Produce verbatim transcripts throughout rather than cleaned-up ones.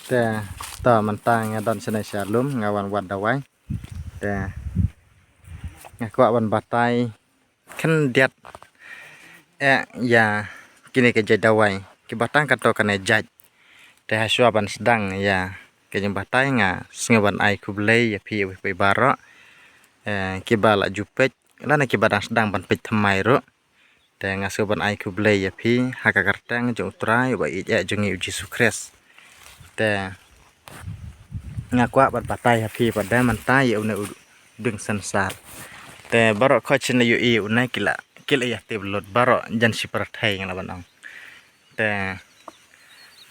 Te to mynta nga don shane sha lum, nga wan wad dawai. Te nga kwah ban batai khyndiat eh ïa kine ki jait dawai kiba tang katto katne jait. Te hashwa ban sdang ïa ka jingbatai, nga sngew ban ai khublei ïa phi iwei pa iwei baroh. Eh, kiba la ju peit lane kiba dang sdang ban peit thymmai ruh. Te nga sngew ban ai khublei ïa phi ha ka kyrteng jong U Trai uba ïeit eh jong ngi U Jisu Khrist. Te nga kwah ban batai ha phi pat de mynta ïa une u dieng synsar. Te baroh khoit shin la ïohi une ki la, ki la ïatip lut baroh jan shi pyrthei nga la ban ong. Te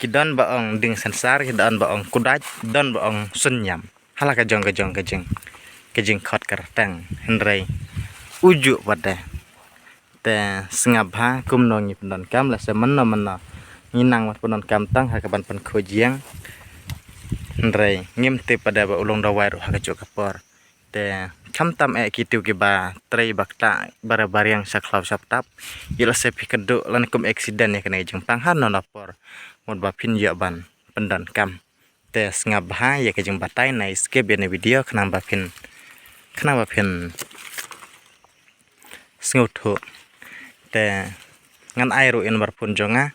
ki don ba ong dieng synsar, ki don ba ong kudait, don ba ong synñiam. Ha la ka jong ka jong ka jing, ka jingkhot kyrteng, hynrei u juh pat de. Te sngap bha kumno ngi pyndonkam, lehse mynno mynno ngi nang ban pyndonkam tang ha kaban pynkhuid ïing. Hynrei ngim tip pat de ba u long dawai ruh ha kajuh ka por. Te khamtam eh kito kiba trei ba ktah, ba re ba riang sha khlaw sha btap. Ïa lehse phi kynduh lane kum accident ïa kane ka jingpang, hano na por mut ba phin ïoh ban pyndonkam. Te sngap bha ïa ka jingbatai, nai skip ïa kane ka video khnang ba phin, khnang ba phin sngewthuh. Te ngan ai ruh ïa ka number phone jong nga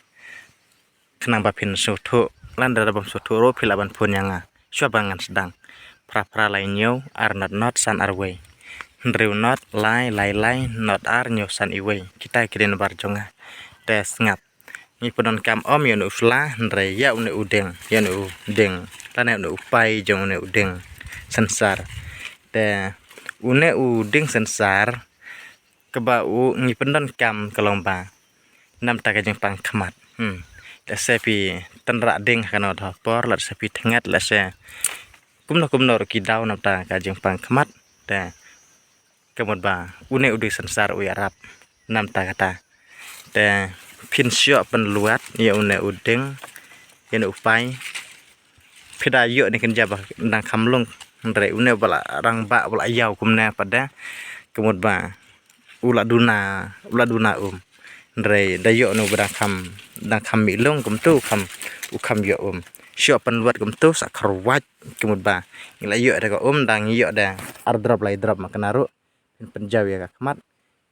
khnang ba phin sngewthuh. Lada bym sngewthuh ruh phi lah ban phone ïa nga shuwa ba ngan sdang. Phra phra lai hynñiew, ar not not, san ar wei, hynriew not lai lai lai, not ar hynñiew san iwei. Kita ki dei number jong nga. Te sngap. Ngi pyndonkam ym ïa une u sla, hynrei ïa une u dieng, ïa une u dieng, lane une u pai jong une u dieng synsar. Te une u dieng synsar kaba u ngi pyndonkam ka long ba namta ka jingpang khmat. Hmm. Lehse phi tynrah dieng ha kano ka por, lehse phi thnget, lehse kumno kumno ruh ki daw namta ka jingpang khmat. Te ka mut ba une u dieng synsar u ïarap namta kata. Te phin shu pynluat ïa une u dieng, ïa une u pai. Phi da ïoh ne kynja ba dang kham lung, hynrei une ba la rangbah, ba la ïaw kumne pat de, ka mut ba u la duna, u la duna um. Hynrei da ïoh ne u ba dang kham, dang kham mih lung kumto u kham, u kham ïoh um. Shu pynluat kumto sa kharwat, ka mut ba ngi la ïoh da ka um, dang ïoh da ar drop lai drop ma kane ruh. Phin pynjaw ïa ka khmat.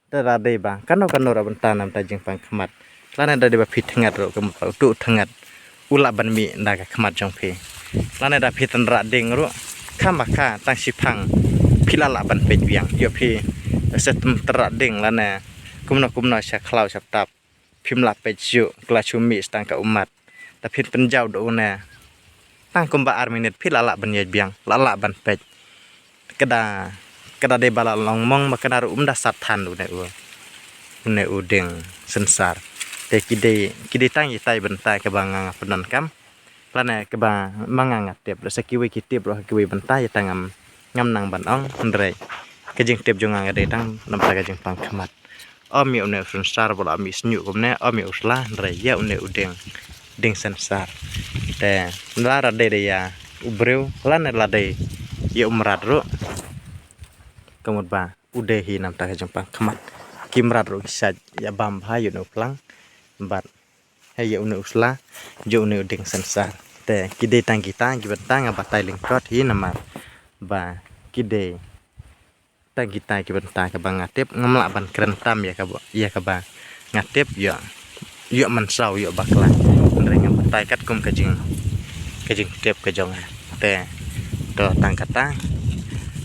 Te da dei ba kano kano ruh ban tan namta jingpang khmat. Lane da dei ba phi thnget ruh, ka mut ba uto u thnget u lah ban mih da ka khmat jong phi. Lane da phi tynrah dieng ruh, kham ba kha tang shiphang phi la lah ban peit biang. Ïoh phi sa tynrah dieng lane kumno kumno sha khlaw sha btap. Phim lah peit shuh, ka la shu mih tang ka ummat. Da phin pynjaw da une, tang kumba ar minit phi la lah ban ïaid biang, la lah ban peit. Ka da, ka da dei ba la long mong ba kane ruh um da sat than une u, une u dieng synsar. Te ki dei, ki dei tang itai bynta kaba nga nga pyndonkam. Lane kaba ma nga nga tip, lehse kiwei ki tip ruh ha kiwei bynta, ïa tang ngam, ngam nang ban ong, hynrei ka jingtip jong nga ka dei tang namta ka jingpang khmat. Ym ïa une u synsar ba la mih shñiuh kumne, ym ïa u sla, hynrei ïa une u dieng, dieng synsar. Te lada dei da ïa u briew lane lada dei ïa u mrad ruh, ka mut ba u dei hi namta ka jingpang khmat. Ki mrad ruh ki shait ïa bam bha ïa une u phlang bad ha ïa une u sla jong une u dieng synsar. Te ki dei tang kita ki bynta nga batai lyngkot hi namar ba ki dei tang kita ki bynta kaba nga tip, ngam lah ban kren tam ïa kaba, ïa kaba nga tip, ïoh, ïoh mynsaw, ïoh bakla. Hynrei nga batai katkum ka jing, ka jingtip ka jong nga. Te to tang kata,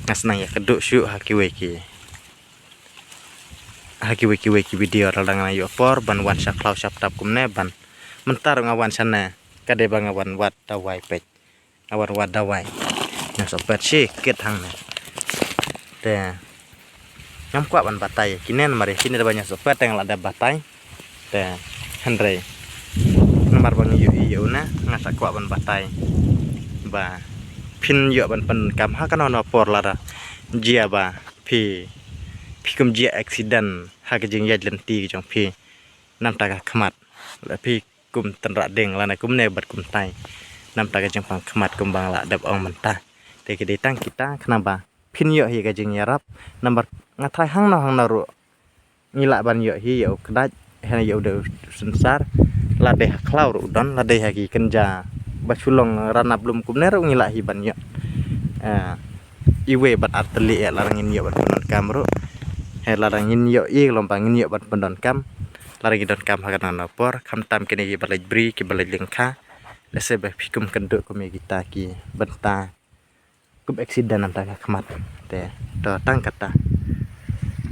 nga sdang ïa kduh shuh ha kiwei ki, ha kiwei kiwei ki video, lada nga ïoh por ban wan sha khlaw sha btap kumne ban. Mynta ruh nga wan shane, ka dei ba nga wan wad dawai peit. Nga wan wad dawai. Nga sopet shi kit hangne. Te ngam kwah ban batai kine namar ïa kine da ba nga sopet te nga la dep batai. Te hynrei namar ba nga ïohi ïa une, nga sa kwah ban batai ba phin ïoh ban pyndonkam ha kano kano por lada jia ba phi, phi kum jia accident ha ka jingïaid lynti jong phi. Namta ka khmat, la phi kum tynrah dieng lane kumne bad kumtai. Namta ka jingpang khmat kumba nga la dep ong mynta. Te ki dei tang kita khnang ba phin ïoh hi ka jingïarap. Namar nga tharai hangno hangno ruh ngi lah ban ïoh hi ïa u kdait, hynrei ïa u dei u synsar. La dei ha khlaw ruh u don, la dei ha ki kynja ba shu long run up lum kumne ruh ngi lah hi ban ïoh. Eh, iwei bad artylli eh, lada ngin ïoh ban pyndonkam ruh. He lada ngin ïoh i long ba ngin ïoh ban pyndonkam. Lada ngi donkam ha kane ka por, khamtam kine ki ba leit bri, ki ba leit lyngkha. Lehse ba phi kum kynduh kum ïa kita ki bynta kum accident namta ka khmat. Te to tang kata.